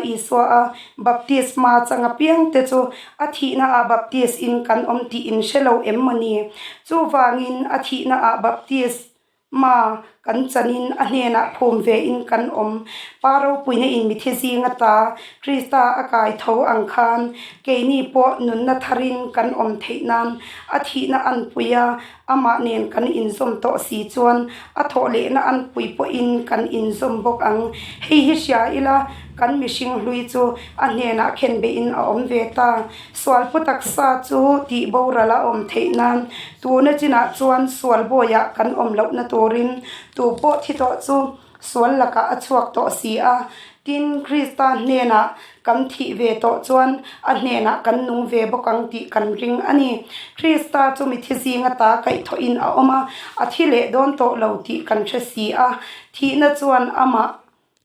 Isua a baptisma chang apiang te chu a thihna ah baptis in kan awm tih in hre lo em maw ni? Chuvangin a thihna ah baptis Ma kan chanin a hnenah phum ve in kan awm. Pa ropuina in mithi zing ata Krista a kai tho ang khan keini pawh nunna tharin kan awm theih nan a thihna anpui a, amah nen kan inzawm tawh si chuan a thawh lehna anpui pawhin kan inzawm bawk ang. Hei hi hria ila kan mihring hlui chu a hnenah khenbehin a awm ve ta. Sual pu taksa chu tih boral a awm theih nan tuna chinah chuan sual bawiah kan awm lohna turin tu pawh thi tawh chu sual lakah a chhuak tawh si a. Tin, Krista hnenah kan thih ve tawh chuan a hnenah kan nung ve bawk ang tih kan ring a ni. Krista chu mithi zing ata kaihthawhin a awm a, a thi leh dawn tawh lo tih kan hre si a. Thihna chuan amah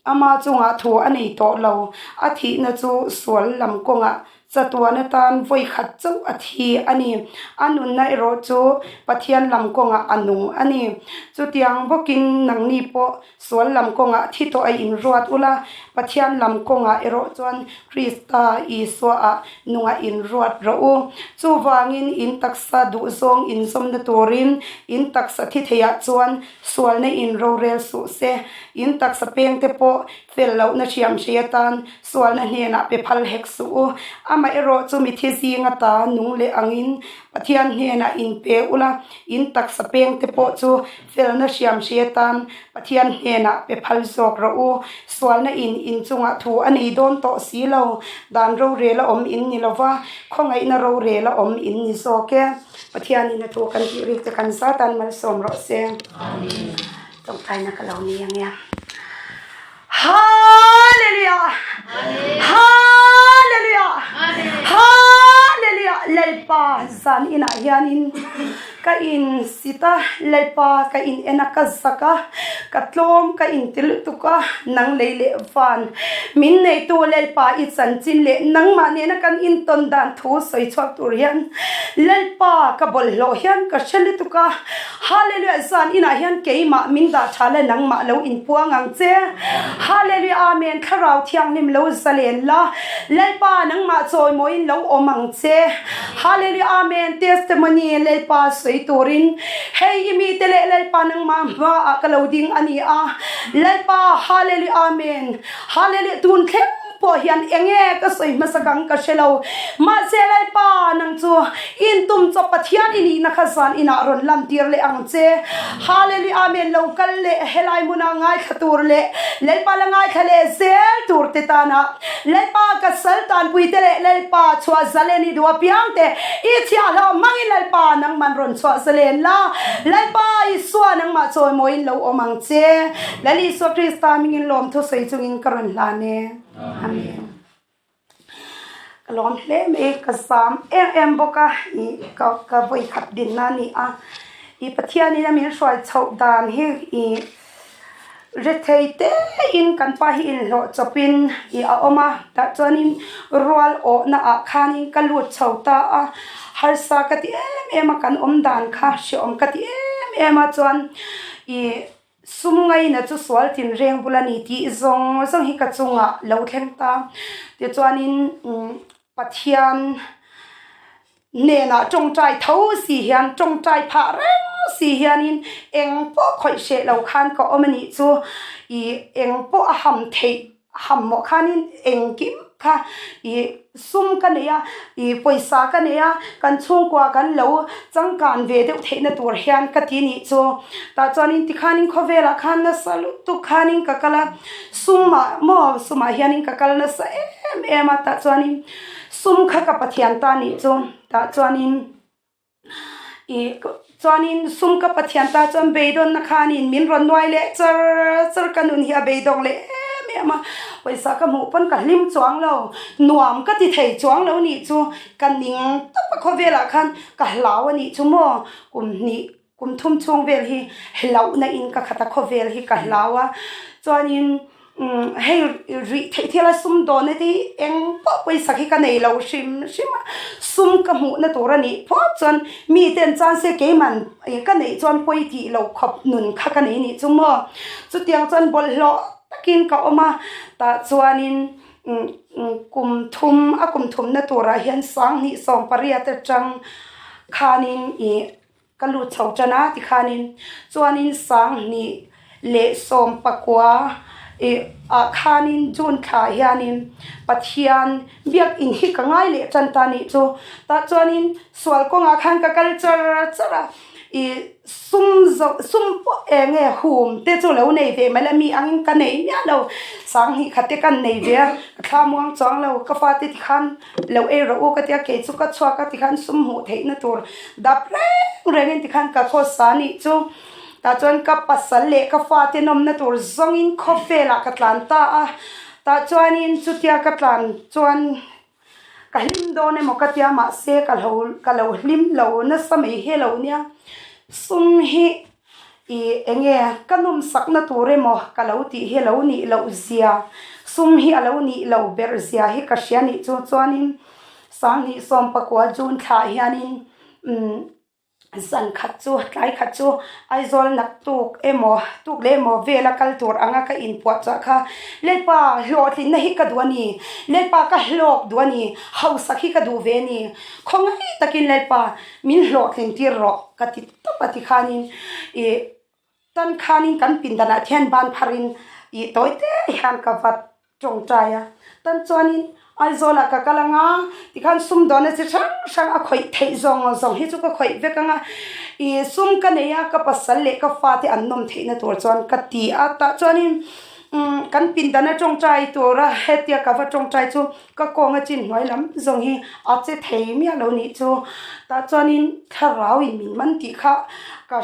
Ama chungah thu a nei tawh lo. A thihna chu sual lam kawngah chatuan atan vawi khat chauh a thi a ni. A nunna erawh chu Pathian lam kawngah a nung a ni. Chutiang bawkin nangni pawh sual lam kawngah thi tawh a inruat ula, Pathian lam kawngah erawh chuan Krista Isuaah nungah inruat rawh u. Chuvangin in taksa duhzawng inzawmna turin in taksa thi theiah chuan Sualna in rorel suh se, in taksa peng te pawh fel lohna hriam hrei atan sualna hnenah pe phal hek suh u. Amaherawh chu mithi zinga ta nung leh angin Pathian hnenah in pe ula, in taksa peng te pawh chu felna hriam hrei atan Pathian hnenah pe phal zawk rawh u. Sualna in inchungah thu a nei dawn tawh si lo, dan rorel a awm in ni lova, khawngaihna rorel a awm in ni zawk e. Pathianin a thu kan tih rik te kan zat an malsawm rawh se. Amen. Tawngtaina ka lo ni ang e. Hallelujah! Hallelujah! Hallelujah! Lalpa zan inah hianin ka in sita Lalpa ka in en a ka zak a ka tlawm ka in ti lutuk a nang lei leh van min neitu Lalpa i chanchin leh nangmah nena kan intawn dan thu sawi chhuak tur hian Lalpa ka bawlhhlawh hian ka hre lutuk a, Hallelujah zan inah hian keimah min dah tha la nangmah lo inpuang ang che. Hallelujah Amen Thlarau Thianghlim lo zalen la, Lalpa nangmah chawimawiin lo awm ang che. Hallelujah Amen Testimony Lalpa sawi turin hei i mite leh Lalpa nangmah hmaah ka lo ding a ni a, Lalpa Hallelujah Amen Hallelujah tun thleng pawh hian enge ka sawi hmasa kang ka hre lo. Mahse Lalpa, nang chu intum chawp Pathian i nihna kha zan inah rawn lantir leh ang che. Hallelujah Amen lo kal leh helai hmuna ngaithla tur leh Lalpa la ngaithla leh zel tur te tana Lalpa ka sal tanpui te leh Lalpa chhuah zalen i duh apiang te i chhiahhlawh hmangin Lalpa nangman rawn chhuah zalen la. Lalpa Isua nangmah chawimawiin lo awm ang che. Lal Isua Krista hmingin lawmthu sawi chungin ka rawn hlan e. Amen. Ka lawm hle mai, ka zam em em bawk a, i ka ka vawi khat dinna a ni a. I Pathianin a min hruai chhoh dan hi i rethei te in kan pa hi inhlawh chawpin i a awm a, tah chuanin rual awhna ah khanin ka lut chho ta a, harsa ka ti em em a kan awm dan kha hreawm ka ti em em a chuan i Sum ngaina chu sual tinreng bul a ni tih zawng zawng hi ka chungah lo thleng ta. Tichuanin Pathian hnenah tawngtai tho si hian tawngtai phah reng si hianin eng pawh khawih hreh lo khan ka awm a nih chu ih eng pawh a ham theih ham mawh khanin engkim kha ih sum ka nei a ih pawisa ka nei a kan chhungkua kan lo changkan ve deuh theihna tur hian ka ti nih chu tah chuanin tikhanin khawvelah khan nasa lutuk khanin ka kal a sumah maw sumah hianin ka kal nasa em em a tah chuanin sum kha ka pathian ta nih chu tah chuanin. Ih chuanin sum ka Pathian ta chuan beidawnna khanin min rawn nuai leh char char ka nun hi a beidawng leh em em a, pawisa ka hmuh pawn ka hlim chuang lo, nuam ka ti thei chuang lo nih chu ka ning tawp a khawvelah khan ka hlau a nih chu maw kum hnih kum thum chhung vel hi hlauhna in ka khat a khawvel hi ka hlau a chuanin. Umm hei rih theih thil a sum dawn te hi eng pawh pawisa khi ka nei lo hrim hrim a, sum ka hmuhna tur a nih phawt chuan mi ten chuan se keiman ih ka neih chuan pawi tih loh khawp nun kha ka nei nih chu maw chutiang chuan bawlhhlawh takin ka awm a tah chuanin. Kum thum a kum thumna turah hian 2018 atang khanin ih ka lut chho tan a tikhanin chuanin 2019 ih ah khanin June thla hianin Pathian biakin hi ka ngai leh tan ta nih chu tah chuanin sual kawngah khan ka kal char char a ih sum zawh sum pawh eng nge hum te chu lo nei ve mai la mi angin ka nei miah lo 2000 khat te kan nei ve a ka thla muang chuang lo ka fate tikhan lo ei rawh u ka tia kei chu ka chhuak a tikhan sum hmuh theihna tur dap reng rengin tikhan ka khawsa a nih chu tah chuan ka pasal leh ka fate nawmna tur zawngin khawvelah ka tlan ta a tah chuanin chutia ka tlan chuan. Ka hlim dawn emaw ka tia mahse ka lo ka lo hlim lo nasa mai hi lo nia sum hi ih eng nge ka nawmsakna tur emaw ka lo tih hi lo nih loh zia sum hi a lo nih loh ber zia hi ka hria nih chu chuanin 2019 June thla hianin umm. Zan khat chu tlai khat chu Aizawl nak tuk emaw tuk leh emaw vela kal tur anga ka inpuah chah kha Lalpa hlawhtlinna hi ka duh a ni Lalpa ka hlawk duh a ni hausak hi ka duh ve a ni khawngaih takin Lalpa min hlawhtlin tir rawh ka ti tawp a tikhanin ih Tan khanin kan pindanah thian ban pharin ih tawi te hian ka va tawngtai a. Tan chuanin Aizawlah ka kal anga tikhan sumdawnna chi hrang hrang a khawih theih zawng zawng hi chu ka khawih vek anga ih sum ka nei a ka pasal leh ka fate an nawm theihna tur chuan ka ti a. Tah chuanin umm kan pindana tawngtai tura hetia ka va tawngtai chu Ka kawnga chin hnuai lam zawng hi a che thei miah lo nih chu. Tah chuanin thlarau in min man tih kha ka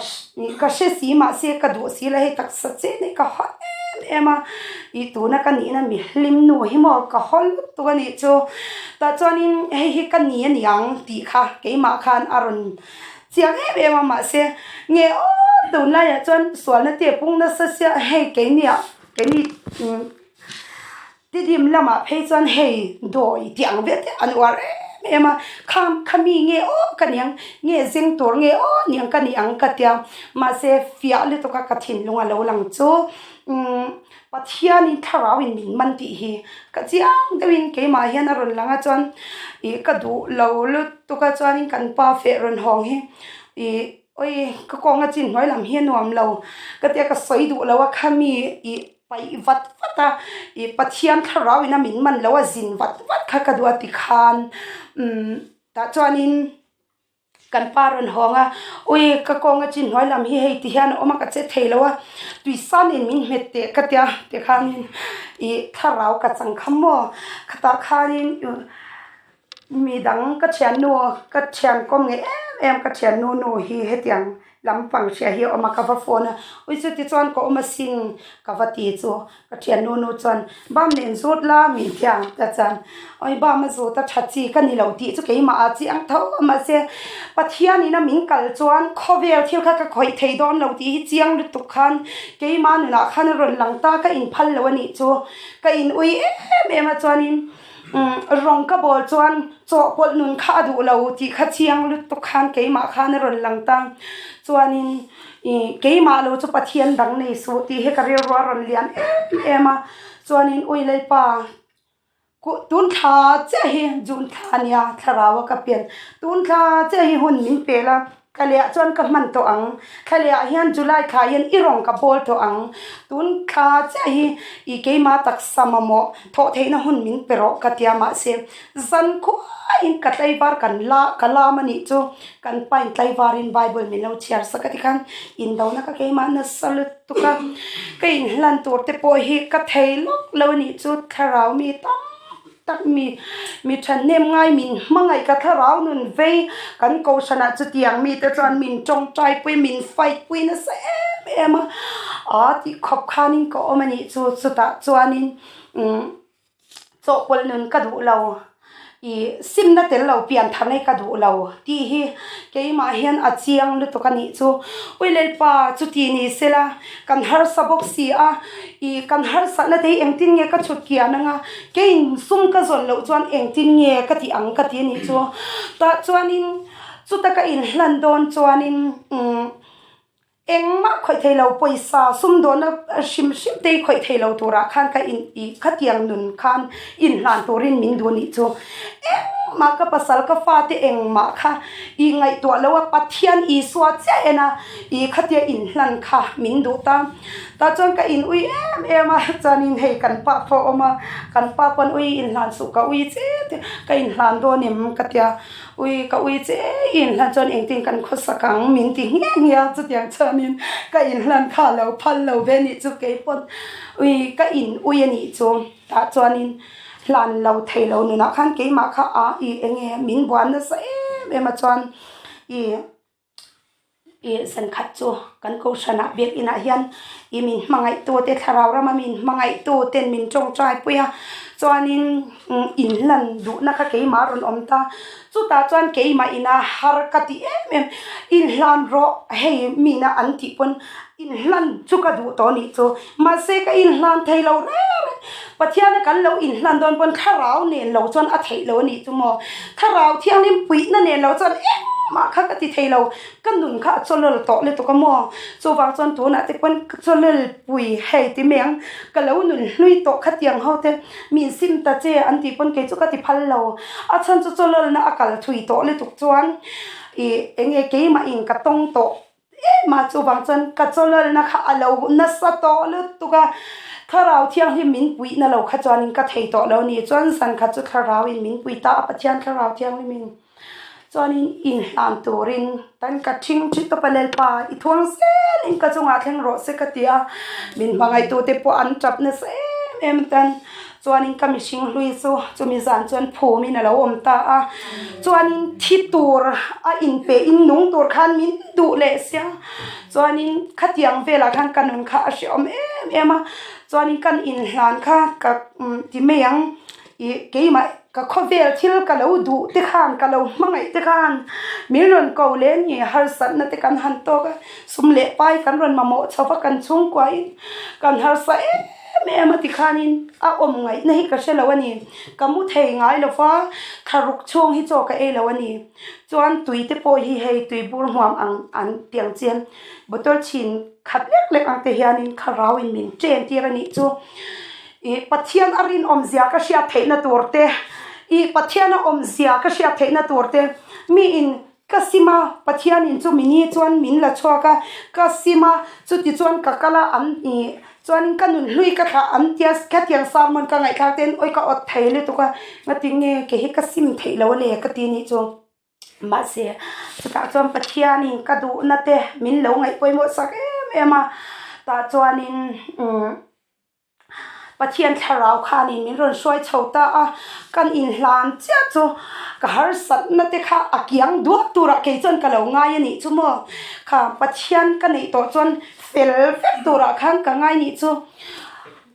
ka hre si mahse ka duh si la hei taksa che nei ka haw em em a. Ih tuna ka nihna mi hlim nu hi maw ka haw lutuk a nih chu. Tah chuanin hei hi ka ni a ni ang tih kha keimah khan a rawn chiang em em a mahse nge aw tunlaiah chuan sualna te pung nasa sia hei keiniah keini Tidim lamah phei chuan hei dawi tih ang vel te an uar em em a, kham kha mi nge aw ka ni ang, nge zeng tur nge aw ni ang ka ni ang ka tia, mahse fiah lutuk a ka thinlung a lo lang chu umm Pathianin thlarauin min man tih hi ka chiang deuhin keimah hian a rawn lang a chuan ih ka duh lo lutuk a chuanin kan pa feh rawn hawng hi ih awi ka kawnga chin hnuai lam hi a nuam lo ka tia ka sawi duh lo a khami ih. Paih vat vat a, ih Pathian thlarau ina min man lo a zin vat vat kha ka duh a ti khan umm tah chuanin kan pa rawn hawng a, ui ka kawnga chin hnuai lam hi hei ti hian a awm a ka che thei lo a, tuisan in min hmet teh ka tia tikhanin ih thlarau ka chang kha maw khatah khanin Midang ka thiannu ka thian kawm ngei em em ka thiannu nu hi hetiang lampang hria hi a awm a ka va phone a ui chu tichuan ka awm asin ka va ti chu ka thiannu nu chuan bam nen zut la min ti ang ta chuan awi bam a zut a tha chi ka ni lo tih chu keimah ah chiang tho a mahse Pathian in a min kal chuan khawvel thil kha ka khawih thei dawn lo tih hi chiang lutuk khan keimah nunah khan a rawn lang ta ka inphal lo a nih chu ka in ui em em a chuanin. Umm rawng ka bawl chuan chawhpawlh nun kha a duh lo tih kha chiang lutuk khan keimah khan a rawn lang ta. Chuanin ih keimah lo chu Pathian dang nei suh tih hi ka rilru a rawn lian em em a. Chuanin ui Lalpa kuh tun thla chiah hi June thla a nia thlarau a ka pian. Tun thla chiah hi hun min pel a. Thlalehah chuan ka hman tawh ang. Thlalehah hian July thla hian i rawng ka bawl tawh ang. Tun thla chiah hi i keimah taksa mamawh thawh theihna hun min pe rawh ka tia mahse zan khuaiin ka tlaivar kan la ka lam a nih chu kan pain tlaivarin Bible min lo chhiar sak a tikhan indona ka keimah nasa lutuk a ka inhlan tur te pawh hi ka thei lawk lo a nih chu thlarau mi tam Tak mi, mi thahnem ngai min hmangaih ka thlarau nun vei kan kohhranah chutiang mite chuan min tawngtai pui, min fight pui nasa em em a, aa tih khawp khanin ka awm a nih chu, chutah chuanin umm chawhpawlh nun ka duh lo, ih simna tel lo pian thar nei ka duh lo tih hi keimah hian a chiang lutuk a nih chu. Ui Lalpa chuti ni sela kan harsa bawk si a, Ih kan harsatna te hi engtin nge ka chhut kian anga keiin sum ka zawn loh chuan engtin nge ka tih ang ka ti anih chu. Tah chuanin chuta ka inhlan dawn chuanin umm Engmah khawih thei lo pawisa sumdawnna hrim hrim te hi khawih thei lo turah khan ka in ih khatiang nun khan inhlan turin min duh nih chu. Engmah ka pasal ka fate engmah kha ih ngaihtuah lo a Pathian Isua chiah en a ih khatia inhlan kha min duh ta. Tah chuan ka in ui em em a chuanin hei kan pa pawh a awm a kan pa pawn ui inhlan suh ka ui che te ka inhlan dawn em ka tia. Ui ka ui che i inhlan chuan engtin kan khawsak ang min ti nghe nghe a, chutiang chuanin ka inhlan kha a lo phal lo ve anih chu keipawn ui ka in ui anih chu tah chuanin hlan lo thei lo nunah khan keimah kha a i enge min buan nasa em em a chuan i. Ih zankhat chu kan kohhranah biakinah hian ih min hmangaihtu te thlarau rama min hmangaihtu ten min tawngtai pui a chuanin inhlan duhna kha keimah a rawn awm ta chutah chuan keimah ina har ka ti em em inhlan rawh hei mina an tih pawn inhlan chu ka duh tawh anih chu mahse ka inhlan thei lo reng reng Pathiana kan lo inhlan dawn pawn thlarau nen lo chuan a theih lo anih chu maw thlarau thianghlim puihna nen lo chuan engmah kha ka ti thei lo ka nun kha a chawlel tawh lutuk a maw chuvang chuan tunah te pawn ka chawlel pui hei ti mai ang ka lo nun hlui tawh khatiang ho te min sim ta che an tih pawn kei chu ka ti phal lo a chhan chu chawlelna a kal thui tawh lutuk chuan ih eng nge keimah in ka tawng tawh Emah chuvang chuan ka chawlawlna kha a lo nasa tawh lutuk a, Thlarau Thianghlim min puihna lo kha chuanin ka thei tawh lo ni. Chuan zan khat chu Thlarauin min pui ta a, Pathian Thlarau Thianghlimin chuanin inhlan turin tan ka ṭhing ṭhi tawp a, Lalpa i thuang zelin ka chungah thleng rawh se ka ti a, min hmangaihtute pawh an ṭap nasa em em tan. Chuanin ka mihring hlui chu chumi zan chuan phumin a lo awm ta a, chuanin thi tur a inpehin nung tur khan min duh leh sia, chuanin khatiang velah khan ka nun kha a hrehawm em em a, chuanin kan inhlan kha ka ti mai ang ih keimah ka khawvel thil ka lo duh te khan ka lo hmangaih te khan min rawn ko leh a ni harsatna te kan han tawk a, sum leh pai kan rawn mamawh chho va kan chhungkuain kan harsa em. Em em a ti khanin a awm ngaihna hi ka hre lo a ni. Ka mu thei ngai lo va, thlaruk chhung hi chaw ka ei lo a ni. Chuan tui te pawh hi hei tui bur hmuam ang an tiang chian bottle chhin khat lek lek ang te hianin thlarauin min chen tir a nih chu. Ih Pathian a rinawmzia ka hriat theihna tur te, ih Pathian a awmzia ka hriat theihna tur te, miin Ka sim a, Pathianin chu mini chuan min la chhuak a, ka sim a, chuti chuan ka kal a, an ih chuanin ka nun hlui ka thlah an tia khatiang sermon ka ngaihthlak ten awi ka awt thei lutuk a, ngatinge kei hi ka sim theih lo a le ka ti nih chu. Mahse, chutah chuan Pathianin ka duhna te min lo ngaih pawimawh sak em em a, tah chuanin umm. Pathian thlarau khanin min rawn hruai chho ta a, kan inhlan chiah chu ka harsatna te kha a kiang duak turah kei chuan ka lo ngai a nih chu maw? Kha Pathian ka neih tawh chuan fel vek turah khan ka ngai nih chu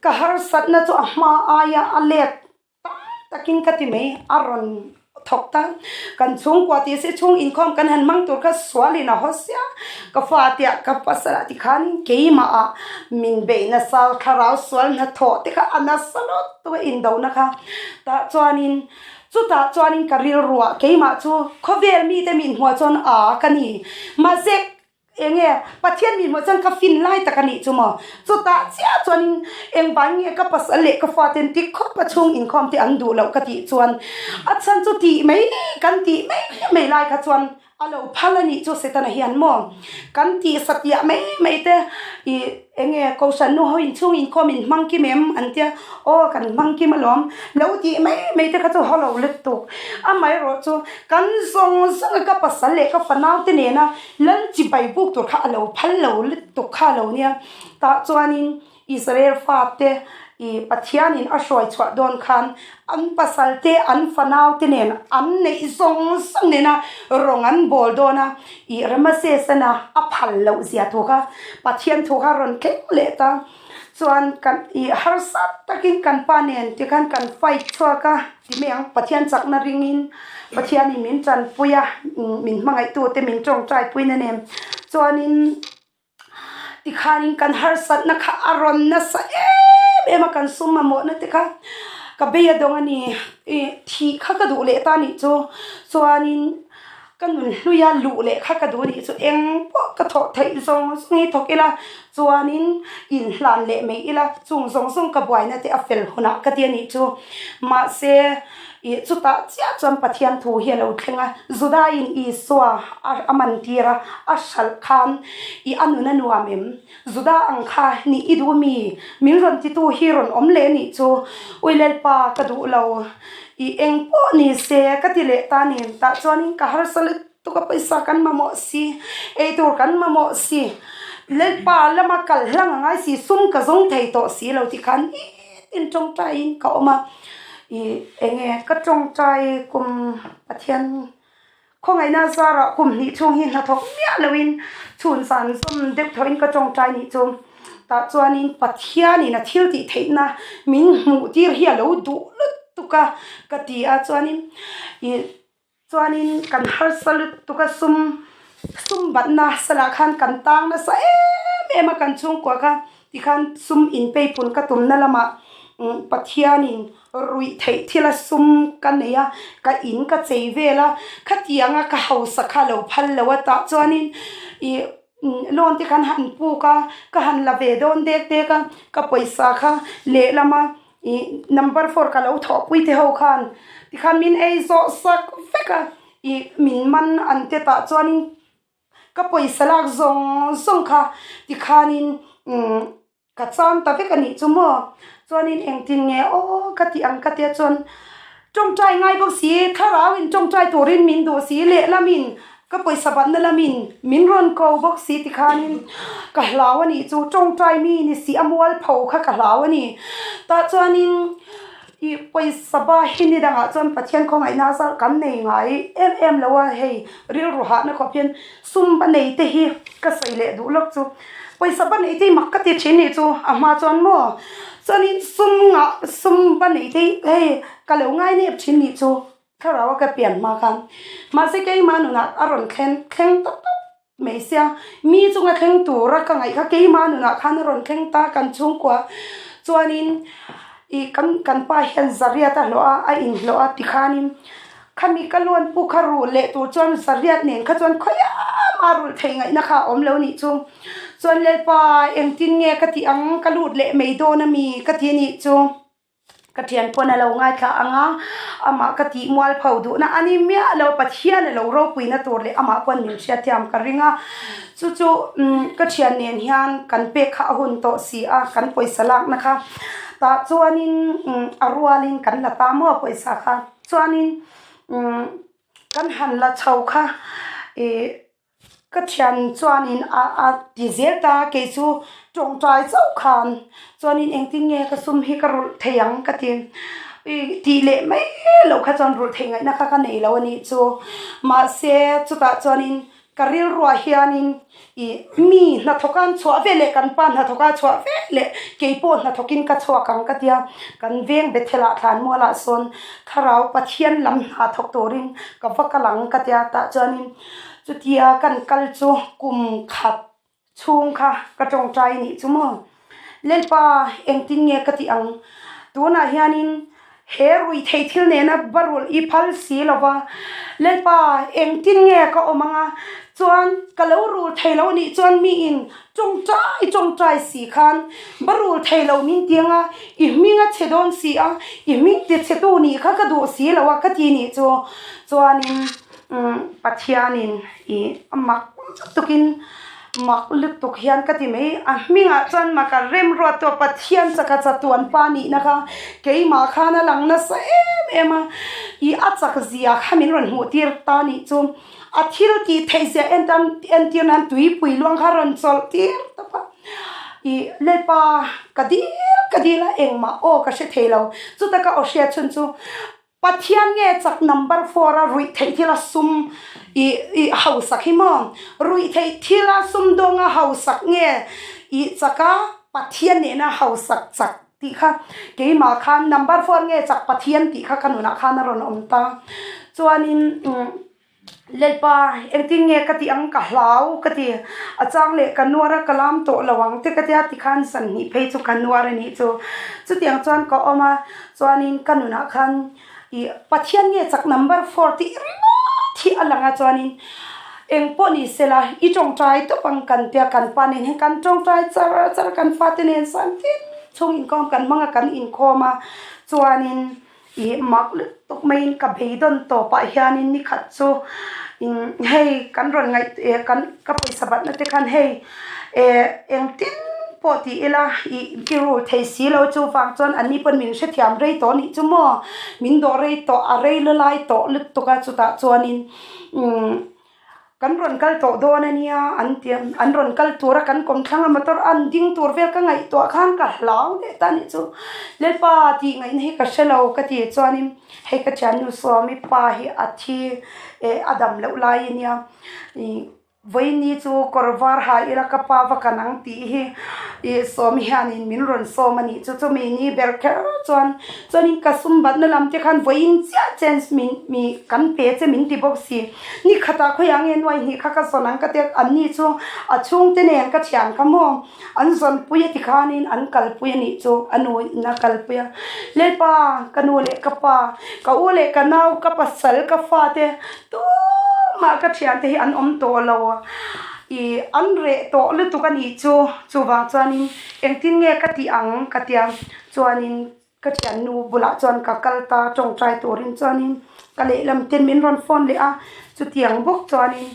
ka harsatna chu a hma aia a let Tam takin ka ti mai, a rawn thawk ta. Kan chhungkua tih se chhung inkhawm kan han hmang tur kha sualin a haw sia. Ka fa tia ka pasal ah tikhanin keimah ah min beih nasa thlarau sual hnathawh te kha a nasa lutuk a indona kha. Tah chuanin chutah chuanin ka rilruah keimah chu khawvel mite min hmuah chuan a ka ni. Mahse Eng nge Pathian mi hmuh chuan ka fin lai tak a nih chu maw? Chutah chiah chuanin engvang nge ka pasal leh ka faten ti khawp a chhung inkhawm te an duh loh ka tih chuan a chhan chu tih mai kan tih mai mai lai kha chuan a lo phal a nih chu Setana hian maw? Kan tih satliah mai mai te ih eng nge Kohhran nu ho in chhung inkhawm in hmang kim em an tia aw kan hmang kim alawm lo tih mai mai te kha chu haw lo lutuk amaherawh chu kan zawng zawng a ka pasal leh ka fanau te nena Lal chibai buk tur kha a lo phal lo lutuk kha lo nia. Tah chuanin Israel fate ih Pathianin a hruai chhuah dawn khan an pasal te an fanau te nen an neih zawng zawng nena rawng an bawl dawn a, ih Ramasesana a phal loh zia thu kha Pathian thu kha a rawn thleng leh ta. Chuan kan ih harsa takin kan pa nen tikhan kan fight chhuak a ti mai ang, Pathian chakna ringin Pathianin min tanpui a, min hmangaihtute min tawngtaipui na nen chuanin tikhanin kan harsatna kha a rawn nasa em em a, kan sum mamawhna te kha ka bei a dawng a ni, ih thih kha ka duh leh ta nih chu chuanin. Ka nun hluia luh leh kha ka duh anih chu eng pawh ka thawh theih zawng zawng hi thawk ila chuanin inhlan leh mai ila chung zawng zawng ka buaina te a fel hunah ka ti anih chu. Mahse ih chutah chiah chuan Pathian thu hi a lo thleng a, Judaiin Isua a man tir a, a hralh khan ih a nun a nuam em? Juda ang kha nih i duh mi? Min rawn titu hi rawn awm leh anih chu. Ui Lalpa ka duh lo. I eng pawh ni se ka ti leh ta ni. Tah chuanin ka harsa lutuk a pawisa kan mamawh si, ei tur kan mamawh si, Lalpa lama kal hlang a ngai si, sum ka zawng thei tawh si lo tih khan nitin tawngtaiin ka awm a. I enge ka tawngtai kum Pathian khawngaihna zarah kum hnih chhung hi hnathawk miah loin chhun zan zawm deuh thawhin ka tawngtai nih chu. Tah chuanin Pathianin a thil tih theihna min hmuh tir hi a lo duh lutuk a ka ti a chuanin ih chuanin kan harsa lutuk a sum sum batna salah khan kan tang nasa em em a kan chhungkua kha tikhan sum inpeipun ka tumna lamah Pathianin ruih theih thil a sum ka nei a ka in ka chei vel a khatianga ka hausa kha a lo phal lo a tah chuanin ih Loan te khan han puk a, ka han la ve dawn dek dek a, ka pawisa kha lehlama ih number four ka lo thawhpui te ho khan tikhan min ei zawh sak vek a, ih min man an te tah chuanin ka pawisa lak zawng zawng kha tikhanin umm. Ka chang ta vek a nih chu maw? Chuanin engtin nge aw ka tih ang ka tia chuan tawngtai ngai bawk si, thlarauin tawngtai turin min duh si, lehlamin ka pawisa batna lamin min rawn ko bawk si tikhanin ka hlau a nih chu, tawngtai mi ni si a mualpho kha ka hlau a ni. Tah chuanin ih pawisa ba hi ni dangah chuan Pathian khawngaihna zar kan nei ngai em em lo a, hei rilru hahna khawp hian sum ba nei te hi ka sawi leh duh lawk chu. Pawisa ba neih te hi mak ka ti thin nih chu a hma chuan maw chuanin sum ngah sum ba neih te hi hei ka lo ngai nep thin nih chu thlarau a ka pian hma khan mahse keimah nunah a rawn thleng thleng tawp tawp mai sia mi chunga thleng tura ka ngaih kha keimah nunah khan a rawn thleng ta kan chhungkua chuanin ih kan kan pa hian zariat a hlawh a a inhlawh a tikhanin. Khami ka luan pu kha rulh leh tur chuan zariat nen kha chuan khawiah mah rulh theih ngaihna kha a awm lo nih chu. Chuan Lalpa engtin nge ka tih ang ka lut leh mai dawn ami ka ti anih chu. Ka thian pawn a lo ngaithla ang a, amah ka tih mual pho duhna a ni miah lo, Pathian a lo ropuina tur leh amah pawn min hriatthiam ka ring a. Chu chu ka thian nen hian kan pek kha a hun tawh si a, kan pawisa lakna kha tah chuanin a rualin kan la ta maw pawisa kha. Chuanin umm kan han la chho kha ih ka thian chuanin a a ti zel ta kei chu tawngtai chauh khan chuanin engtin nge ka sum hi ka rulh thei ang ka ti ih tih leh mai loh kha chuan rulh theih ngaihna kha ka nei lo a nih chu mahse chutah chuanin Ka rilruah hianin ih mi hnathawka an chhuah ve leh kan pa hnathawka a chhuah ve leh kei pawh hnathawkin ka chhuak ang ka tia kan veng Bethelah Thlanmualah sawn Thlarau Pathian lam hna thawk turin ka va kal ang ka tia tah chuanin chutia kan kal chu kum khat chhung kha ka tawngtai nih chu maw. Lalpa engtin nge ka tih ang? Tunah hianin he rui thei thil nena va rulh i phal si lo va, Lalpa engtin nge ka awm anga? Chuan ka lo rul thei lo nih chuan miin tawngtai tawngtai si khan va rul thei lo min ti anga i hming a chhe dawn si a, i hming ti chhe tu nih kha ka duh si lo a ka ti nih chu. Chuanin Pathianin i mak lutukin mak lutuk hian ka ti mai a hmingah chuan mak a remruat tawh Pathian chaka chatuan pa nihna kha keimah khan a lang nasa em em a ih a chak zia kha min rawn hmuh tir ta nih chu a thil tih theih zia en entir nan tuipui luang kha a rawn chawlh tir tawp a ih Lalpa ka dil ka dil a engmah aw ka hre thei lo chuta ka aw hriat chhun chu. Pathian nge chak number four a ruih theih thila sum ih ih hausak hi maw? Ruih theih thila sumdawnga hausak nge ih chak a Pathian nena hausak chak tih kha keimah khan number four nge chak Pathian tih kha ka nunah khan a rawn awm ta. Chuanin umm. Lalpa, engtin nge ka tih ang ka hlau ka ti. A chang leh ka nuar a, ka lam tawh lo ang te ka tia tikhan sanhnih phei chu ka nuar a nih chu. Chutiang chuan ka awm a, chuanin ka nunah khan ih Pathian nge chak number four tih ringawt Thi a lang a chuanin eng pawh ni sela i tawngtai tawp ang kan tia kan pa nen hian kan tawngtai char char a kan fate nen chuan tin chhung inkhawm kan hmang a kan inkhawm a chuanin ih mak lutuk maiin ka beidawn tawpah hianin ni khat chu hei kan rawn ngaih eh kan ka pawisa batna te khan hei eh engtin pawh ti ila ih i rul thei si lo chuvang chuan an ni pawn min hrethiam rei tawh anih chu maw min dawh rei tawh a rei la lai tawh lutuk a chutah chuanin umm kan rawn kal tawh dawn ania an ti a an rawn kal tur a kan kawmthlang a motor an ding tur vel ka ngaihtuah khan ka hlau leh ta anih chu Lalpa tih ngaihna hi ka hrelo ka ti chuanin hei ka thiannu Sawmi pa hi a thi eh a dam loh lai ania ih. Vawiini chu kawr var ha ila ka pa va kan ang tih hi ih sawm hianin min rawn sawm a nih chu. Chumi ni ber kher chuan chuanin ka sum batna lam te khan vawiin chiah chance min mi kan pe che min ti bawk si. Ni khatah khawiah nge nuai hnih kha ka zawn ang ka tia an ni chu a chhungte nen ka thian kha maw an zawnpui a ti khanin an kalpui a nih chu a nu in a kalpui a. Lalpa ka nu leh ka pa ka u leh ka nau ka pasal ka fate Tumah ka thiante hi an awm tawh lo a, ih an reh tawh lutuk a nih chu, chuvang chuanin engtin nge ka tih ang ka tia chuanin ka thiannu bulah chuan ka kal ta tawngtai turin chuanin ka lehlam ten min rawn phone leh a, chutiang bawk chuanin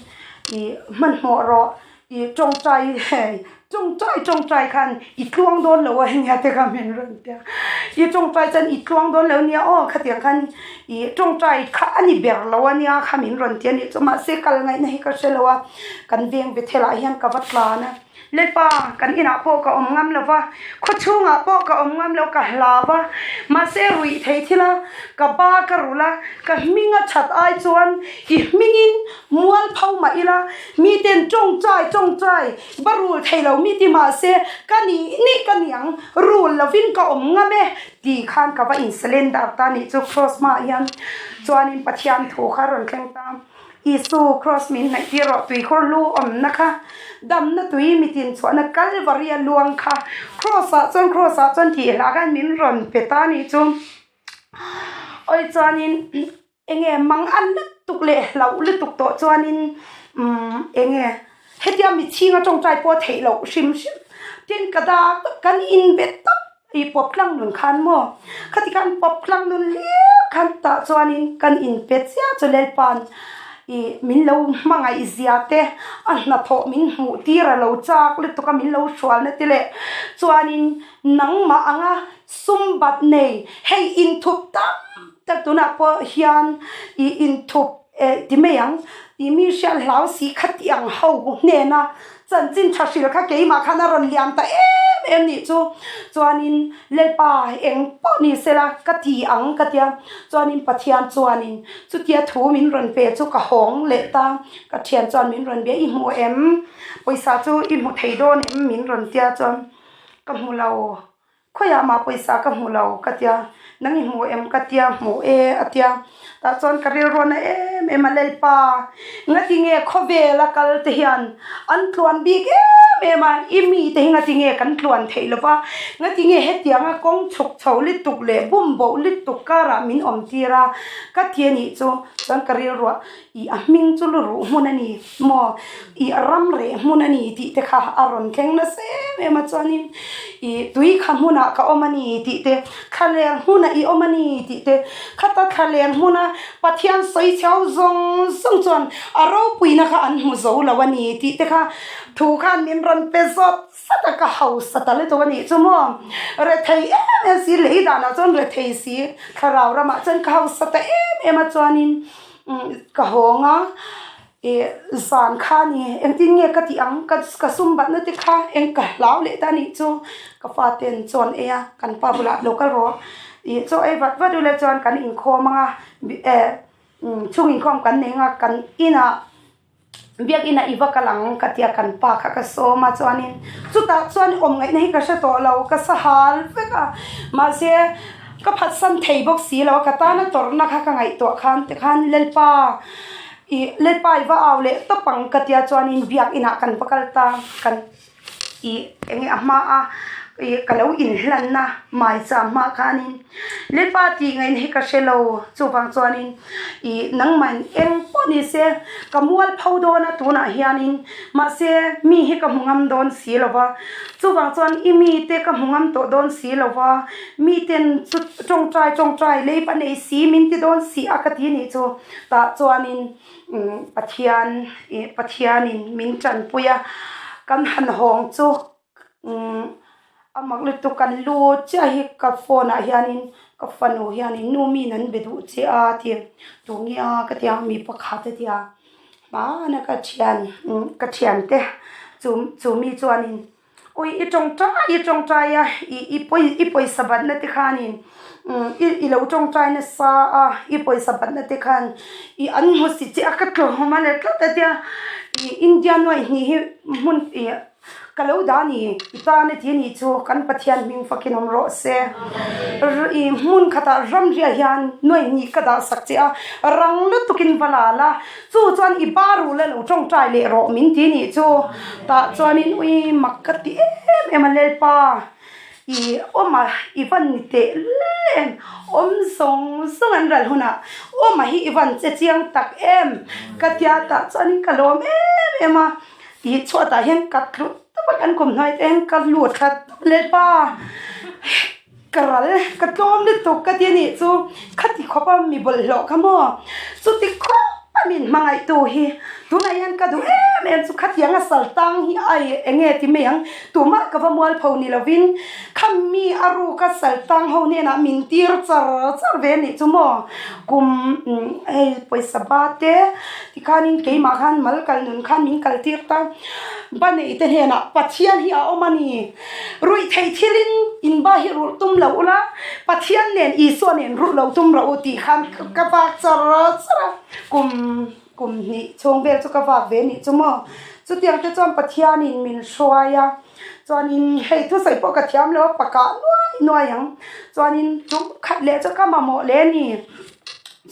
ih hmanhmawh rawh. I tawngtai hei tawngtai tawngtai khan i tluang dawn lo a nia te kha min rawn ti a, i tawngtai chuan i tluang dawn lo nia aw khatiang khan i tawngtai kha a ni ber lo a nia kha min rawn ti a nih chu mahse kal ngaihna hi ka hre lo a, kan veng Bethel ah hian ka va tlan a, Lalpa kan inah pawh ka awm ngam lo va, khaw chhungah pawh ka awm ngam lo ka hlau a, mahse ruih thei thil a ka ba ka rulh a, ka hming a that ai chuan i hmingin mualpho mah ila. Miten tawngtai tawngtai va rul thei lo mi ti mahse ka nih nih ka niang rul lovin ka awm ngam e tih khan ka va in surrender ta nih chu cross hmaah hian chuanin Pathian thu kha a rawn thleng ta Isu cross min hnaih tir rawh tuikhur lu awmna kha damna tui mitin chhuahna Kalvari a luang kha cross ah chuan cross ah chuan tih hla khan min rawn pe ta nih chu awi chuanin. Enge mang an lutuk leh hlauh lutuk tawh chuanin umm enge hetia mitchhinga tawngtai pawh theih loh hrim hrim tin ka dak kan inbe tawp ih pawp tlang nun khan maw khati khan pawp tlang nun hlir khan tah chuanin kan inpe chiah chu Lalpa'n ih min lo hmangaih zia te a hnathawh min hmuh tir a lo chak lutuk a min lo hrualna te leh chuanin nangmah anga sum bat nei hei inthup tam Tak tunah pawh hian i inthup eh ti mai ang, i mi hriat hlau si kha ti ang ho hnena chanchin tha hril kha keimah khan a rawn liam ta em em nih chu. Chuanin Lalpa eng pawh ni sela ka ti ang ka tia, chuanin Pathian chuanin chutia thu min rawn pe chu ka hawng leh ta, ka thian chuan min rawn bia i hmu em? Pawisa chu i hmu thei dawn em? Min rawn tia chuan ka hmu lo. Khawiah mah pawisa ka hmu lo ka tia, nang i hmu em ka tia, hmu e a tia. Tah chuan ka rilru na em em a Lalpa, ngati nge khawvel a kal te hian an tluan bik em em a, i mi te hi ngati nge kan tluan theih lo va, ngati nge hetianga kawng chhuk chho lutuk leh bum boh lutuk karah min awm tir a ka ti a nih chu, chuan ka rilruah i a hming chu lu ruh hmun a ni maw i ram reh hmun a ni tih te kha a rawn thleng nasa em em a chuanin i tui kha hmunah ka awm a ni tih te thlaler hmunah i awm a ni tih te khata thlaler hmuna Pathian sawi chheu zawng zawng chuan a ropuina kha an hmu zo lo a ni tih te kha thu khan min rawn pe zawt zawt a ka hausa ta lutuk a nih chu maw rethei em em si lei danah chuan rethei si thlarau ramah chuan ka hausa ta em em a chuanin. Ka hawng a, ih zan kha a ni, engtin nge ka tih ang, ka sum batna te kha eng ka hlau leh ta a nih chu, ka faten chaw an ei a, kan pa bulah lo kal rawh, ih chaw ei vat vat ula chuan kan inkhawm ang a, eh chhung inkhawm kan nei ang a, kan inah. Biakinn ah i va kal ang ka tia kan pa kha ka sawm a chuanin chutah chuan awm ngaihna hi ka hre tawh lo ka sahal vek a mahse ka phatsan thei bawk si lo a ka tana tawrhna kha ka ngaihtuah khan tikhan Lalpa ih Lalpa i va au leh tawp ang ka tia chuanin biakinn ah kan va kal ta kan ih eng nge a hma a. Ih ka lo inhlanna maicham hmah khanin Lalpa tih ngaihna hi ka hre lo, chuvang chuanin ih nangmah eng pawh ni se ka mual pho dawn a tunah hianin mahse mi hi ka hmu ngam dawn si lo va, chuvang chuan i mite ka hmu ngam tawh dawn si lo va, miten chu tawngtai tawngtai lei pa nei si min ti dawn si a ka ti nih chu tah chuanin Pathian ih Pathianin min tanpui a kan han hawng chu. Umm a mak lutuk kan lu chiah hi ka phone ah hianin ka fanu hianin nu miin an be duh che a ti tunge a ka ti a mi pakhat a ti a hmana ka thian ka thiante chu chu mi chuanin awi i tawngtai i tawngtai a ih i pawi i pawisa batna te khanin umm i lo tawngtai nasa a i pawisa batna te khan ih an hmu si che a ka tlawm a ni tlat a tia ih India nuaih hnih hi hmun ih. Ka lo dah ni, i tan a ti a nih chu kan Pathian hming fakin awm rawh se. I hmun khatah ramriah hian nuaihnih ka dah sak che a, rang lutukin va la la, chu chuan i ba ru la lo tawngtai leh rawh min ti nih chu. Tah chuanin ui mak ka ti em em a Lalpa, i awm a i van ni teh lem, awm zawng zawng an ral hunah awm a hi i van che chiang tak em ka tia tah chuanin ka lawm em em a. Tih chhuatah hian ka tlu tawp a, kan kum hnuai te hian ka lut thla tawp Lalpa ka ral ka tlawm lutuk ka ti a nih chu khati khawp a mi bawlhhlawh kha maw chuti khawp a min hmangaihtu hi tunah hian ka duh em em chu khatiang a sal tang hi ai eng nge ti mai ang tumah ka va mualpho ni lovin kha mi a ruk a sal tang ho hnenah min tir char char ve a nih chu maw kum hei pawisa ba te. Tikhanin keimah khan mal kal nun khan min kal tir ta. Ba neite hnenah Pathian hi a awm a ni. Ruih theih thilin in ba hi rulh tum lo ula, Pathian nen Isua nen rulh lo tum rawh u tih khan ka vak char char a. Kum kum hnih chhung vel chu ka vak ve nih chu maw. Chutiang te chuan Pathianin min hruai a. Chuanin hei thusawi pawh ka thiam lo a, pakah nuai nuai ang. Chuanin tum khat leh chu ka mamawh leh a ni.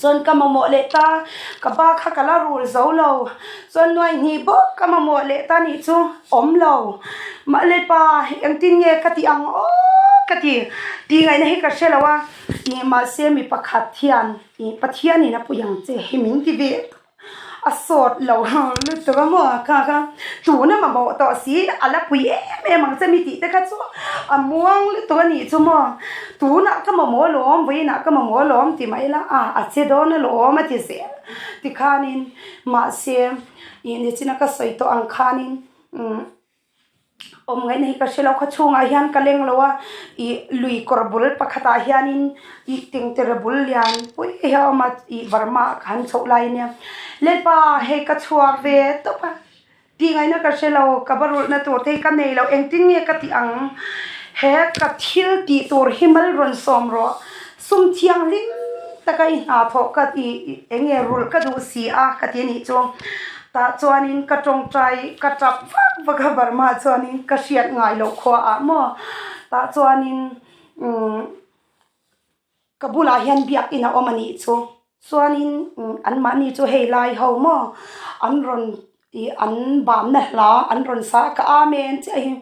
Chuan ka mamawh leh ta, ka ba kha ka la rul zo lo. Chuan nuai hnih bawk ka mamawh leh ta nih chu awm lo. Mahle pa engtin nge ka tih ang aw ka ti. Tih ngaihna hi ka hre lo a. Ih mahse mi pakhat hian ih Pathianin a pui ang che hi min ti ve tawp. A sawt lo lutuk a maw kha kha tuna mamawh tawh si a la pui em em ang che mi tih te kha chu a muang lutuk a nih chu maw tunah ka mamawh alawm vawiinah ka mamawh alawm ti mai ila a a che dawn alawm a ti zel tikhanin mahse ih nichina ka sawi tawh ang khanin umm. Awm ngaihna hi ka hre lo khaw chhungah hian ka leng lo a ih lui kawr bul pakhatah hianin ih tengtere bul lian pui hi a awm a ih Burma ah khan chhoh lai ania Lalpa hei ka chhuak ve tawp a tih ngaihna ka hre lo ka va rulhna tur te hi ka nei lo engtin nge ka tih ang he ka thil tih tur hi mal rawn sawm rawh sum thianghlim taka i hna thawh ka ih eng nge rulh ka duh si a ka ti a nih chu. Tah chuanin ka tawngtai ka tap vak vak a Burma chuanin ka hriat ngai loh khua ah maw tah chuanin umm ka bulah hian biakin a awm a nih chu chuanin umm anmahni chu hei lai ho maw an rawn ih an banna hla an rawn sa a ka amen chiah hi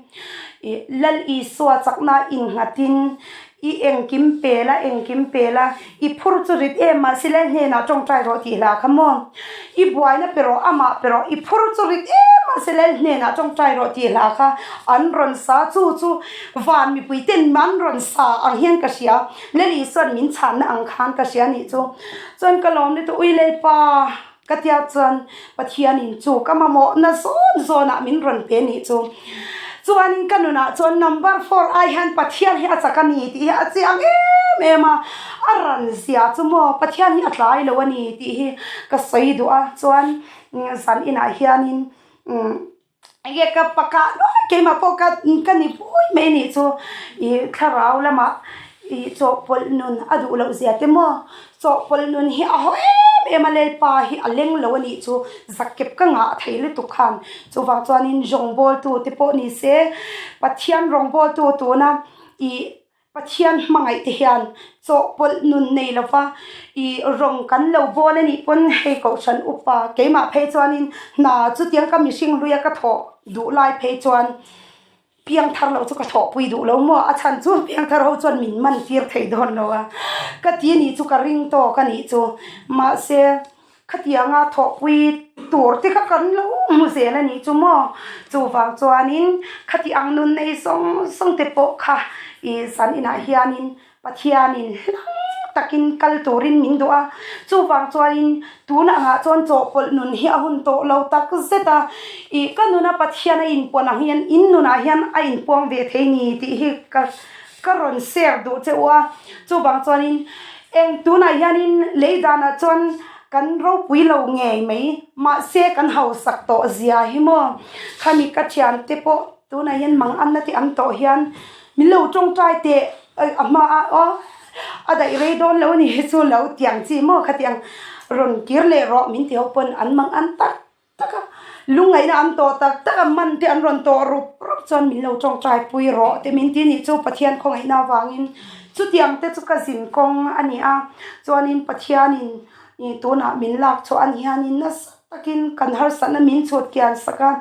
ih Lal Isua chakna innghatin i engkim pel a engkim pel a i phur chu rit em mahse lel hnenah tawngtai rawh tih hla kha maw i buaina pe rawh amah pe rawh i phur chu rit em mahse lel hnenah tawngtai rawh tih hla kha an rawn sa chu chu van mipui ten an rawn sa ang hian ka hria lel Isuan min chhanna ang khan ka hria nih chu chuan ka lawm lutuk ui Lalpa ka tia chuan Pathianin chu ka mamawh na zawn zawnah min rawn pe nih chu. Chuanin ka nunah chuan number four ai hian Pathian hi a chak a ni tih hi a chiang em em a, a ran zia chu maw Pathian hi a tlai lo a ni tih hi ka sawi duh a, chuan zan inah hianin umm enge ka pakah nuai keimah pawh ka ka ni pui mai a nih chu ih thlarau lamah ih chawhpawlh nun a duh loh zia te maw chawhpawlh nun hi a haw em em a Lalpa hi a leng lo a nih chu zakep ka ngah thei lutuk khan chuvang chuanin rawngbawltu te pawh ni se Pathian rawngbawltu tuna ih Pathian hmangaih te hian chawhpawlh nun nei lova ih rawng kan lo bawl a nih pawn hei kohhran upa keimah phei chuanin hna chutiang ka mihring hluia ka thawh duh lai phei chuan. Piangthar loh chu ka thawhpui duh lo maw? A chhan chu piangthar ho chuan min man tir thei dawn lo a, ka ti anih chu ka ring tawk anih chu. Mahse, khatianga thawhpui tur te kha kan lo hmu zel anih chu maw? Chuvang chuanin khati ang nun nei zawng zawng te pawh kha ih zan inah hianin Pathianin hlang takin kal turin min duh a, chuvang chuanin tun angah chuan chawhpawlh nun hi a hun tawh lo tak zet a, ih ka nuna Pathian a inpuan ang hian in nunah hian a inpuang ve thei ni tih hi ka ka rawn share duh che u a, chuvang chuanin eng tunah hianin lei danah chuan kan ropui lo ngei mai mahse kan hausak tawh zia hi maw khami ka thiante pawh tunah hian mang anna te an tawh hian Min lo tawngtai teh a hma a aw a daih rei dawn lo a ni hi chu lo tiang chi maw khatiang rawn kir leh rawh min ti ho pawn an mang an tak tak a lungngaihna an tawh tak tak a man te an rawn tawh rup rup chuan min lo tawngtai pui rawh te min ti nih chu Pathian khawngaihna avangin chutiang te chu ka zin kawng a ni a chuanin Pathianin ih tunah min lak chhuah a ni hianin nasa Takin kan harsatna min chhut kian sak a,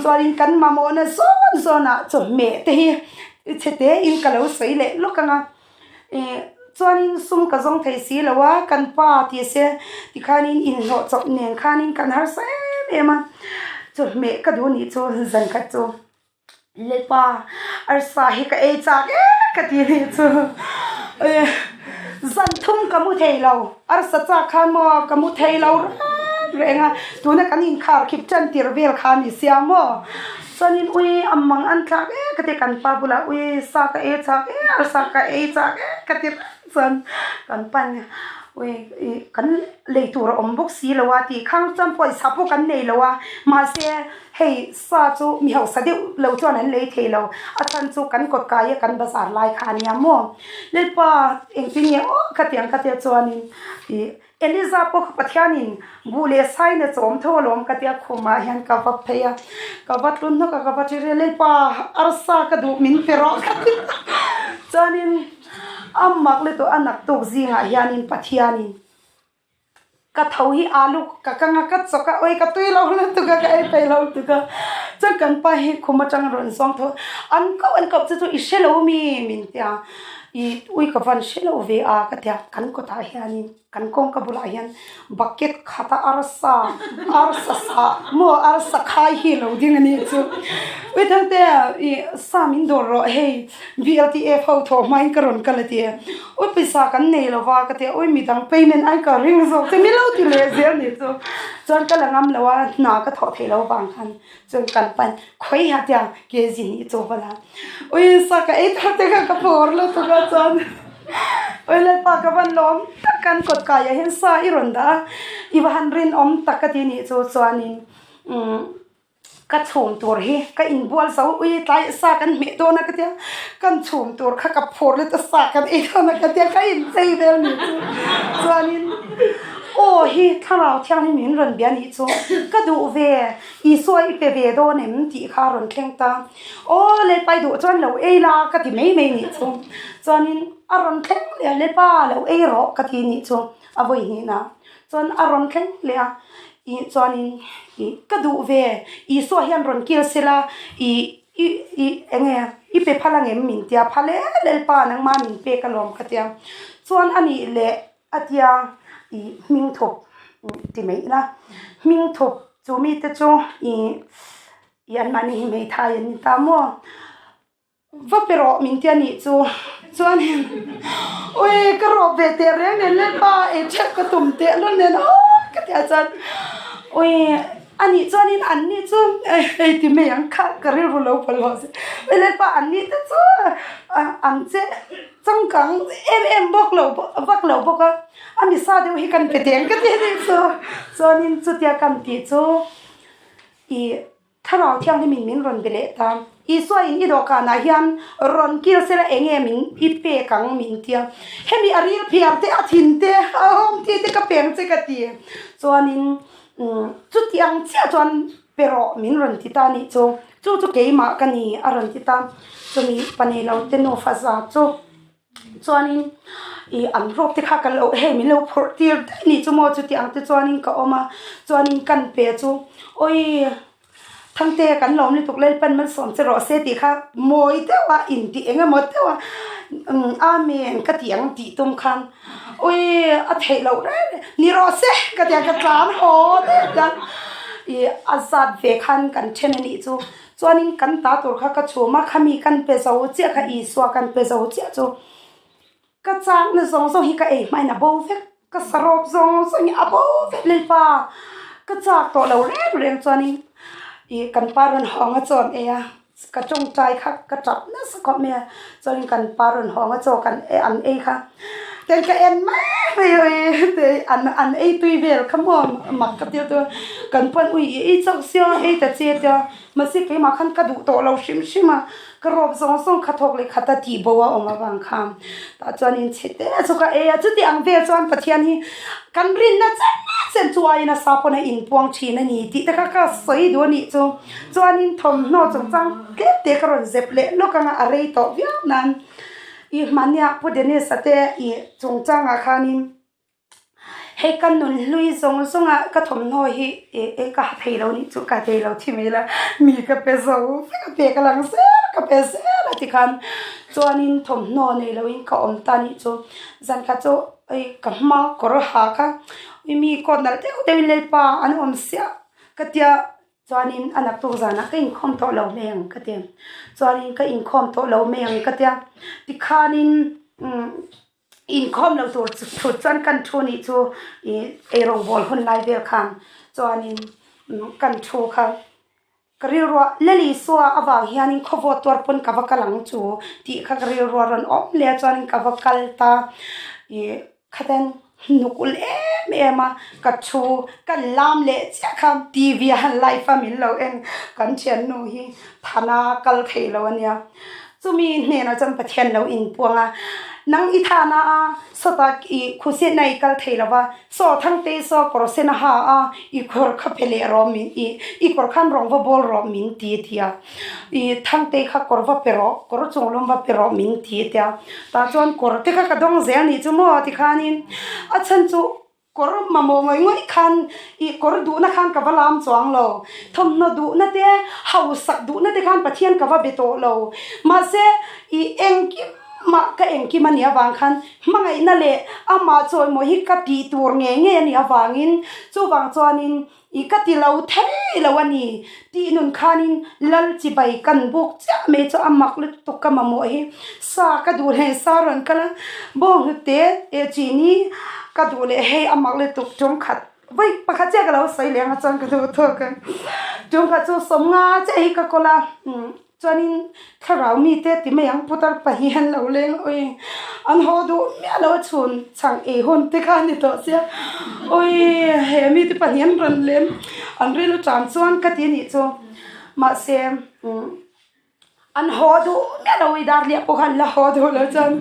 chuanin kan mamawhna zawn zawnah chawhmeh te hi chhe tein ka lo sawi leh lawk ang a, ih chuanin sum ka zawng thei si lo a, kan pa tih se tikhanin inhlawh chawp nen khanin kan harsa em em a, chawhmeh ka duh nih chu zan khat chu. Lepa arsa hi ka ei chak em ka ti nih chu zan thum ka mu thei lo arsa chak khan maw ka mu thei lo reng reng a tuna kan inkhar khip tan tir vel kha a ni sia maw chuanin ui a mang an thlak em ka ti kan pa bulah ui sa ka ei chak em arsa ka ei chak em ka ti reng chuan kan pan ui ih kan lei tur a awm bawk si lo a tih khang chuan pawisa pawh kan nei lo a mahse Hei sa chu mi hausa deuh lo chuan an lei thei lo, a chhan chu kan kawt kai a kan bazar lai kha a nia maw? Lalpa engtin nge aw khatiang kha tia chuanin ih Eliza pawh kha Pathianin buh leh sain a chawm tho alawm ka tia khumah hian ka va phei a, ka va tlun hnawk a ka va ṭhi ri a Lalpa arsa ka duh min pe rawh ka ti chuanin a mak lutuk a naktuk zingah hianin Pathianin Ka tho hi alu ka kang a, ka chawk a, oi ka tui lo lutuk a, ka ei peih lo lutuk a, chuan kan pa hi khum atang rawn zawng tho an koh an koh chu chu i hre lo mi min ti a, ih ui ka van hre lo ve a ka ti a, kan kawtah hianin kan kawngka bulah hian bucket khata arsa arsa sa maw arsa khai hi a lo ding a nih chu, ui thangte ih sa min dawr rawh hei. VLTF ho thawh hmain ka rawn kal a ti e. Ui pawisa kan nei lo va ka ti a, ui midang payment ai ka ring zawk che milo ti leh zel nih chu. Chuan ka la ngam lo a, hna ka thawh theih lo vang khan chuan kan pan khawi ha tia kg hnih chu va la. Ui sa ka ei thar te kha ka phur lutuk a chuan ui Lalpa ka van lawm tak kan kawt kaiah hian sa i rawn dah a, i va han rinawm tak ka ti nih chu chuanin umm. Ka chhum tur hi ka inbual zo ui tlai sa kan hmeh dawn a ka tia kan chhum tur kha ka phur let a sa kan ei dawn a ka tia ka inchei vel ni chu chuanin aw hi thlarau thianghlim min rawn bia nih chu ka duh ve Isua i pe ve dawn em tih kha a rawn thleng ta aw Lalpa i duh chuan lo ei la ka ti mai mai nih chu chuanin a rawn thleng leh a Lalpa lo ei rawh ka ti nih chu a vawi hnihna chuan a rawn thleng leh a Ih chuanin ih ka duh ve, Isua hian rawn kil sela ih i ih eng nge i pe phal angem min tia phal e Lalpa nangma min pek alawm ka tia. Chuan a nih leh a tia ih hming thup ti mai ila hming thup chu mite chu ih ih anmahni hi hmeithai an ni ta maw. Va pe rawh min ti a nih chu chuan ui ka rawh ve teh reng nen le pa ei ṭheuh ka tum teh lul nen aw ka ti a chuan ui a nih chuanin an ni chu hei ti mai ang kha ka rilru lo pawlh hlawh se ui le pa an ni te chu an che changkang em em bawk lo vak lo bawk a a misa deuh hi kan pe teng ka ti a nih chu chuanin chutia kan tih chu ih. Thlarau Thianghlimin min rawn be leh ta. Isua in i dawhkanah hian rawn kil sela eng nge min i pek ang min ti a. Hemi a ril phiar te, a thin te, a awm ti te ka peng che ka ti. Chuanin chuti ang chiah chuan pe rawh min rawn ti ta nih chu. Chu chu keimah ka ni a rawn ti ta. Chumi pa nei lo te nufa za chu. Chuanin ih an rawk te kha ka lo hei min lo phawrh tir daih nih chu maw chuti ang te chuanin ka awm a chuanin kan pe chu awi. Thangte kan lawm lutuk Lalpan malsawm che rawh se tih kha mawi deuh a intih eng emaw deuh a Amen ka tih ang tih tum khan ui a theih loh reng reng ni rawh se ka ti a ka tlan haw deuh ta ih a zat ve khan kan then a nih chu chuanin kan ta tur kha ka chhum a khami kan pe zo chiah kha Isua kan pe zo chiah chu. Ka chakna zawng zawng hi ka ei hmain a bo vek, ka sarawp zawng zawng hi a bo vek Lalpa, ka chak tawh lo reng reng chuanin ih kan pa rawn hawng a chaw an ei a, ka tawngtai kha ka tap nasa khawp mai a, chuanin kan pa rawn hawng a chaw kan an ei kha ten ka en mai mai a ui an an ei tui vel kha maw mak ka tia chuan kan pawn ui i ei chauh sia ei ta che tia. Mahse keimah khan ka duh tawh lo hrim hrim a, ka rawp zawng zawng kha thawk leh khat a tih bo a awm avang khan tah chuan in chhe te chu ka ei a, chuti ang vel chuan Pathian hi kan rinna chen chen chu aiin a sa pawn a inpuang thin a ni tih te kha ka sawi duh a nih chu. Chuanin thawmhnaw chungchang tlem te ka rawn zep leh lawk anga a rei tawh viau nan i hmahniah Pu Dennis-a te i chungchangah khanin Hei ka nun hlui zawng zawng a ka thawmhnaw hi eh eh ka ha thei lo nih chu ka thei lo thi mai la mi ka pe zo vek a pek a lang zel ka pe zel a tikhan chuanin thawmhnaw nei loin ka awm ta nih chu zan khat chu hei ka hma kawr ha kha mi coat nalh deuh deuhin Lalpa an awm siah ka tia. Chuanin a naktuk zanah ka inkhawm tawh lo mai ang ka ti. Chuanin ka inkhawm tawh lo mai ang ka tia. Tikhanin umm inkhawm lo tur thut chuan kan thu nih chu ih eirawngbawl hun lai vel khan chuanin kan thu kha ka rilruah Lalisua avang hianin khawvawt tuar pawn ka va kal ang chu tih kha ka rilruah rawn awm leh a chuanin ka va kal ta ih Khaten hnuk ulh em em a, ka thu kan lam leh chiah kha TV a han live a min lo en kan thiannu hi thana kal thei lo a nia. Chumi hnenah chuan Pathian lo inpuang a, nang i thana a sawtah i khusin a i kal thei lo va, saw Thangte saw kawr sen a ha a, i kawr kha pe leh rawh min i, i kawr khan rawng va bawl rawh min ti a ti a. I Thangte kha kawr va pe rawh, kawr chung lawm va pe rawh min ti a tia. Tah chuan kawr te kha ka dawng zel nih chu maw tikhanin a chhan chu kawr mamawh ngawih ngawih khan ih kawr duhna khan ka va lam chuang lo. Thawmhnaw duhna te, hausak duhna te khan Pathian ka va be tawh lo. Mahse ih engkim mah ka engkim a nih avang khan hmangaihna leh amah chawimawi hi ka tih tur ngei ngei a nih avangin chuvang chuanin I ka ti lo thei lo a ni tih nun khanin lal chibai kan buk chiah mai chu a mak lutuk ka mamawh hi. Sa ka duh leh sa rawn kal a, bawnghnute eh chini ka duh leh hei a mak lutuk tum khat vawi pakhat chiah ka lo sawi leh ang a chuan ka duh thawk ang. Tum khat chu sawmnga chiah hi ka kawl a. Chuanin thlarau mite ti mai ang putar pahnih an lo leng ui an haw duh miah lo a chhun chhang ei hun te kha a ni tawh sia ui he mite pahnih an rawn lem an rilru tan chuan ka ti a nih chu mahse umm an haw duh miah lo ui dar liah pawh kha an la haw duh lo chuan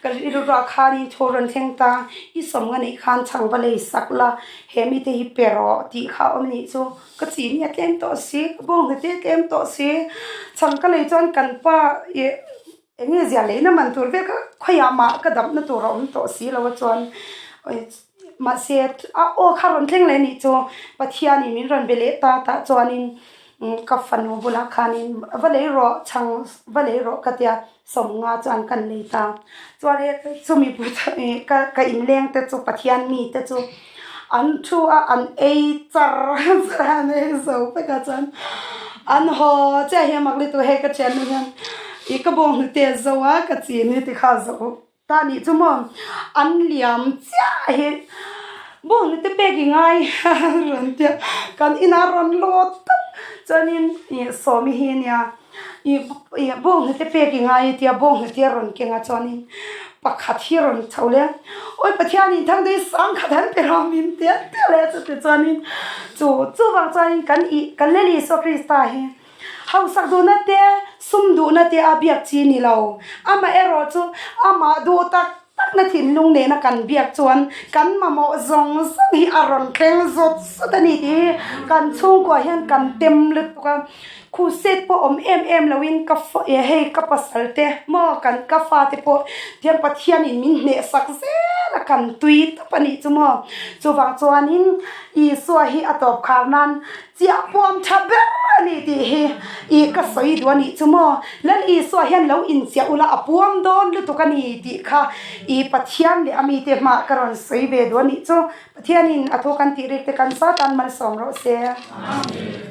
ka rilru ah khanin thu rawn thleng ta i sawm nga neih khan chhang va lei sak la he mite hi pe rawh tih kha a awm a nih chu. Ka chini a tlem tawh si, ka bawnghnute a tlem tawh si, chhang ka lei chuan kan pa ih eng nge zia leina man tur vel kha khawiah mah ka damna tur a awm tawh si lo a chuan mahse a aw kha rawn thleng leh anih chu Pathianin min rawn be leh ta tah chuanin ka fanu bulah khanin va lei rawh chhang va lei rawh ka tia sawmnga chuan kan lei ta chuan chumi ka inleng te chu Pathian mite chu. An thu a an ei char char a an ei zo vek a chuan an haw chiah hi a mak lutuk hei ka thiannu hian ih ka bawnghnute a zo a ka chini ti kha a zo ta nih chu maw an liam chiah hi bawnghnute pek i ngai rawn tia kan inah rawn lut tawp chuanin ih sawmi hi ania. Ih ih bawnghnute pek i ngai tia bawnghnute a rawn keng a chuanin pakhat hi a rawn chho leh a awi Pathianin thangte hi sangkhat an pe rawh min ti a ti leh a chuti chuanin chu chuvang chuanin kan ih kan Lal Isua Krista hi hausak duhna te sum duhna te a biak chi ni lo amaherawh chu amah duh tak takna thinlung nena kan biak chuan kan mamawh zawng zawng hi a rawn thleng zawt zawt a ni tih hi kan chhungkua hian kan tem lutuk a. Khuset pawh awm em em loin ka fa hei ka pasal te maw kan ka fate pawh tihian Pathianin min hnehsak zel a kan tui tawp a nih chu maw. Chuvang chuanin Isua hi a tawp khar nan chiah puam tha ber a ni tih hi ih ka sawi duh a nih chu maw. Lal Isua hian lo inchiah ula a puam dawn lutuk a ni tih kha ih Pathian leh a mite hmaah ka rawn sawi ve duh a nih chu. Pathianin a thu kan tih rik te kan zat an malsawm rawh se. Amen.